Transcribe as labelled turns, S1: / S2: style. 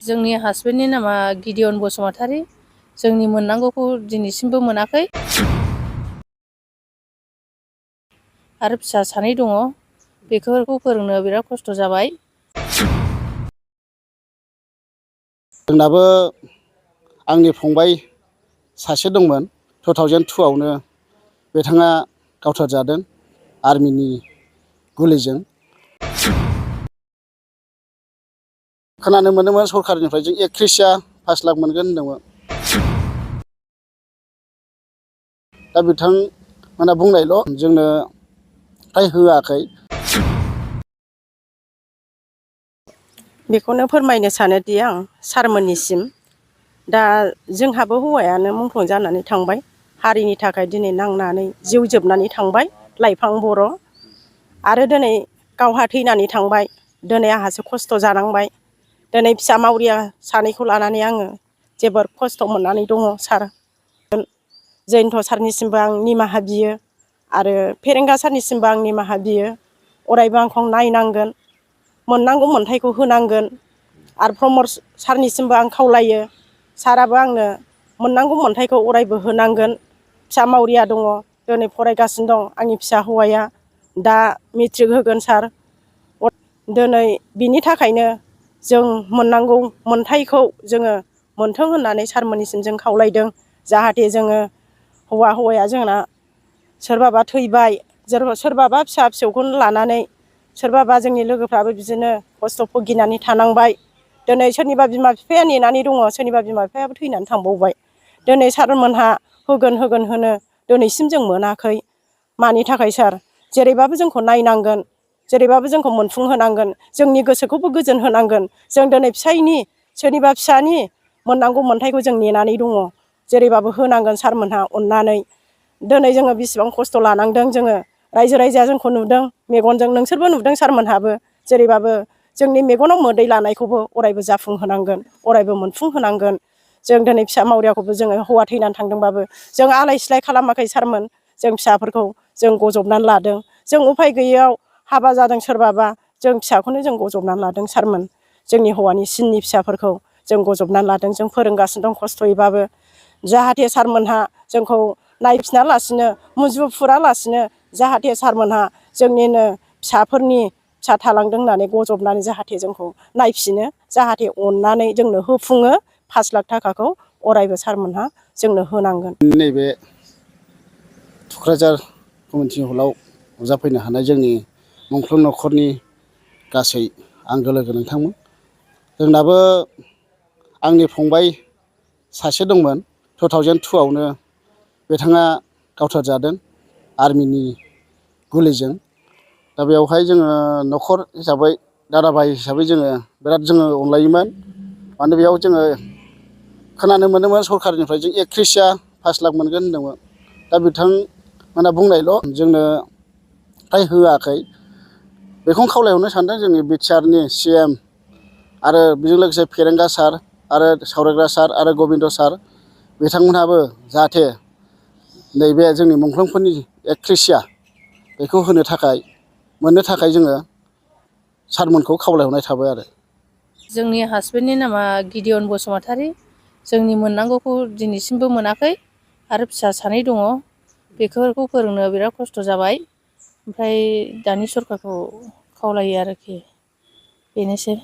S1: जोंनि हासबेन्डनि नामा गिदियन बसुमतारी। जोंनि मोननांगौखौ दिनैसिमबो मोनाखै आरो फिसा सानै दङ, बेफोरखौ फोरोंनो बिराद खस्थ' जाबाय।
S2: जोंनाबो आंनि फंबाय सासे दंमोन 2002आवनो बिथाङा गावथारजादों आर्मिनि गुलिजों। खोनानो मोनदोंमोन सरकारनिफ्राय जों 5 लाख मोनगोन होनदोंमोन। दा बिथांमोना बुंनायल', जोंनो फ्राय होआखै।
S3: बेखौनो फोरमायनो सानोदि आं सारमोननिसिम, दा जोंहाबो हौवायानो मुंख्लं जानानै थांबाय। हारिनि थाखाय दिनै नांनानै जिउ जोबनानै थांबाय लाइफां बर'। आरो दिनै गावहा थैनानै थांबाय, दिनै आंहासो खस्थ' जानांबाय। दिनै फिसा मावरिया सानैखौ लानानै आङो जोबोर खस्थ' मोननानै दङ सार। जयन्त सारनिसिमबो आं निमाहा बियो आरो फेरेंगा सारनिसिमबो आं निमाहा बियो। अरायबो आंखौ नायनांगोन, मोननांगौ मोन्थायखौ होनांगोन। आरो प्रमद सारनिसिमबो आं खावलायो, साराबो आंनो मोननांगौ मोन्थायखौ अरायबो होनांगोन। फिसा मावरिया दङ, दिनै फरायगासिनो दं आंनि फिसा हौवाया, दा मेट्रिक होगोन सार। दिनै बिनि थाखायनो जों मोननांगौ मोन्थायखौ जोङो मोनथों होननानै सारमोननिसिम जों खावलायदों। जाहाथे जोङो हौवाया जोंना सोरबाबा थैबाय, सोरबाबा फिसा फिसौखौनो लानानै, सोरबाबा जोंनि लोगोफ्राबो बिदिनो खस्थ' भुगिनानै थानांबाय। दिनै सोरनिबा बिमा बिफाया नेनानै दङ, सोरनिबा बिमा बिफायाबो थैनानै थांबावबाय। दिनै सारमोनहा होगोन होनो दिनैसिम जों मोनाखै। मानि थाखाय सार? जेरैबाबो जोंखौ नायनांगोन, जेरैबाबो जोंखौ मोनफुंहोनांगोन, जोंनि गोसोखौबो गोजोन होनांगोन। जों दिनै सोरनिबा फिसानि मोननांगौ मोन्थायखौ जों नेनानै दङ। जेरैबाबो होनांगोन सारमोनहा अननानै। दिनै जोङो बिसिबां खस्थ' लानांदों, जोङो रायजो राजाया जोंखौ नुदों मेगनजों, नोंसोरबो नुदों सारमोनहाबो। जेरैबाबो जोंनि मेगनाव मोदै लानायखौबो अरायबो जाफुंहोनांगोन, अरायबो मोनफुंहोनांगोन। जों दिनै फिसा मावरियाखौबो जोङो हौवा थैनानै थांदोंबाबो जों आलाय सिलाय खालामाखै सारमोन। जों फिसाफोरखौ जों गजबनानै लादों। जों उफाय गैयैयाव हाबा जादों सोरबाबा, जों फिसाखौनो जों गजबनानै लादों सारमोन। जोंनि हौवानि सिननि फिसाफोरखौ जों गजबनानै लादों, जों फोरोंगासिनो दं खस्थ'यैबाबो। जाहाथे सारमोनहा जोंखौ नायफिना लासिनो, मुजुफुरा लासिनो, जाहाथे सारमोनहा जोंनिनो फिसाफोरनि फिसा थालांदों होननानै गजबनानै जाहाथे जोंखौ नायफिनो, जाहाथे अननानै जोंनो होफुङो। 5 लाख थाखाखौ अरायबो सारमोनहा जोंनो होनांगोन।
S2: नैबे थुक्राझार कमिउनिटि हलाव नुजाफैनो हानाय जोंनि मुंख्लं नखरनि गासै आंगो लोगो नोंथांमोन। जोंनाबो आंनि फंबाय सासे दंमोन 2002आवनो बिथाङा गावथारजादों आर्मिनि गुलिजों। दा बेवहाय जोङो न'खर हिसाबै, दादा भाइ हिसाबै जोङो बिराद अनलायोमोन। माने बेयाव जोङो खोनानो मोनदोंमोन सरकारनिफ्राय जों 5 लाख मोनगोन होनदोंमोन। दा बिथांमोना बुंनायल', जोंनो फ्राय होआखै। बेखौनो खावलायहरनो सानदों जोंनि बिटिआरनि CM आरो बेजों लोगोसे फेरेंगा सार आरो सावरायग्रा सार आरो गबिन्द सार, बिथांमोनहाबो जाहाथे नैबे जोंनि मुंख्लंफोरनि 1 बेखौ मोननो थाखाय जोङो सारमोनखौ खावलायहरनाय थाबाय आरो।
S1: जोंनि हासबेन्डनि नामा गिदियन बसुमतारी। जोंनि मोननांगौखौ दिनैसिमबो मोनाखै आरो फिसा सानै दङ, बेफोरखौ फोरोंनो बिराद खस्थ' जाबाय। ओमफ्राय दानि सरकारखौ खावलायो आरोखि, बेनोसै।